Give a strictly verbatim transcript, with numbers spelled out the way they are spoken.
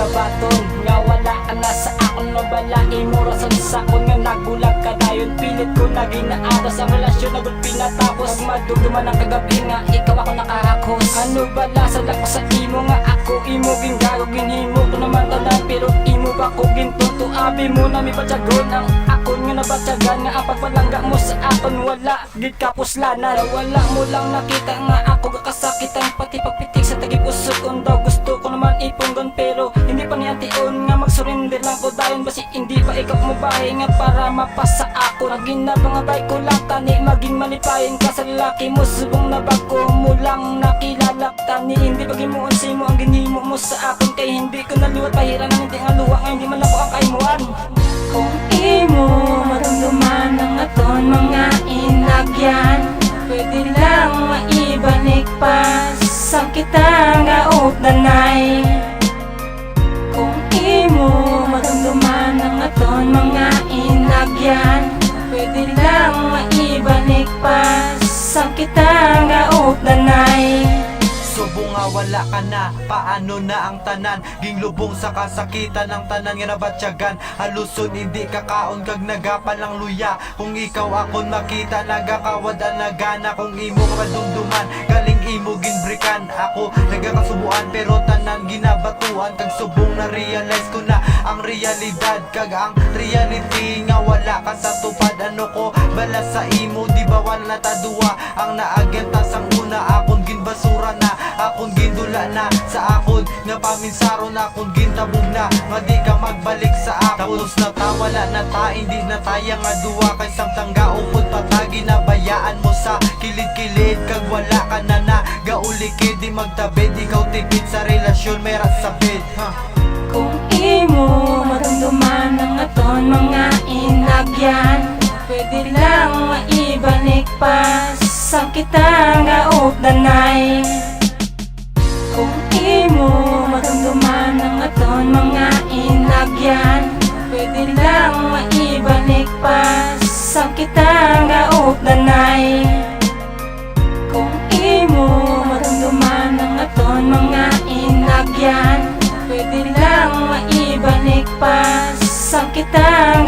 Kabaton nga wala ka na sa akon, mabala imo rason sa akon nga nagbulag ka dayon. Pilit ko na ginaatas ang relasyon, nagulpi na tapos madumduman ang kagabi nga ikaw ako nakahakos. Ano bala sa lako sa imo nga ako imo gingago, ginhimo ko naman tanan pero imo ba ko gintunto? Abi mo na mi patyagon ang akon nga nabatyagan nga ang pagpalangga mo sa akon wala gid kapuslanan. Wala mo lang nakita nga ako gakasakitan, pati pagpitik sa tagip usok. Kung daw gusto ko naman ipunggan pero hindi pa ni antion nga mag-surrender lang ko dayon, basi hindi pa ikaw mubahin nga para mapasa ako. Ang ginapangabay ko lang tani maging malipayon ka sa lalaki mo, subong na bago mo lang nakilala tani, hindi paghimuon sa imo ang ginhimo mo sa akon, kay hindi ko naluwat pahiranan, hindi nga luwa nga hindi man ako ang kaimuan. Kung imo madumduman ang aton mga inagyan, pwede lang maibalik pa sa kita nga updanay. Kung imo madumduman ang aton mga inagyan, pwede lang maibalik pa sa kita nga updanay. Subong nga wala ka na, paano na ang tanan? Ginlubong sa kasakitan ang tanan nga nabatyagan. Haluson hindi kakaon kag nagapan ang luya. Kung ikaw akon makita, nagakawad ang nagana. Kung imo ka madumduman, galing imo ginbrikan. Ako nagakasubuan, pero tanan ginabatuan. Kag subong na-realize ko na ang realidad kag ang reality nga wala ka sa tupad. Ano ko bala sa imo, di ba wala na ta duwa? Ang naagyan ta sang una, akon ginbasura na, akon gindula na sa akon nga paminsaron, akon gintabog na nga di ka magbalik sa akon. Tapos na ta, wala na ta, hindi na taya nga duwa, kay samtang gaupod pa ta, ginabayaan mo sa kilid-kilid, kag wala ka na na gaulikid, di magtabid, ikaw tipid sa relasyon, may rat sa bed. Ha. Kung imo madumduman ang aton mga inagyan, pwede lang maibalik pa sa kita nga updanay. Kung imo madumduman ang aton mga inagyan, pwede lang maibalik pa sa kita nga updanay. Kung imo madumduman ang aton mga inagyan, pwede lang maibalik pa sa kita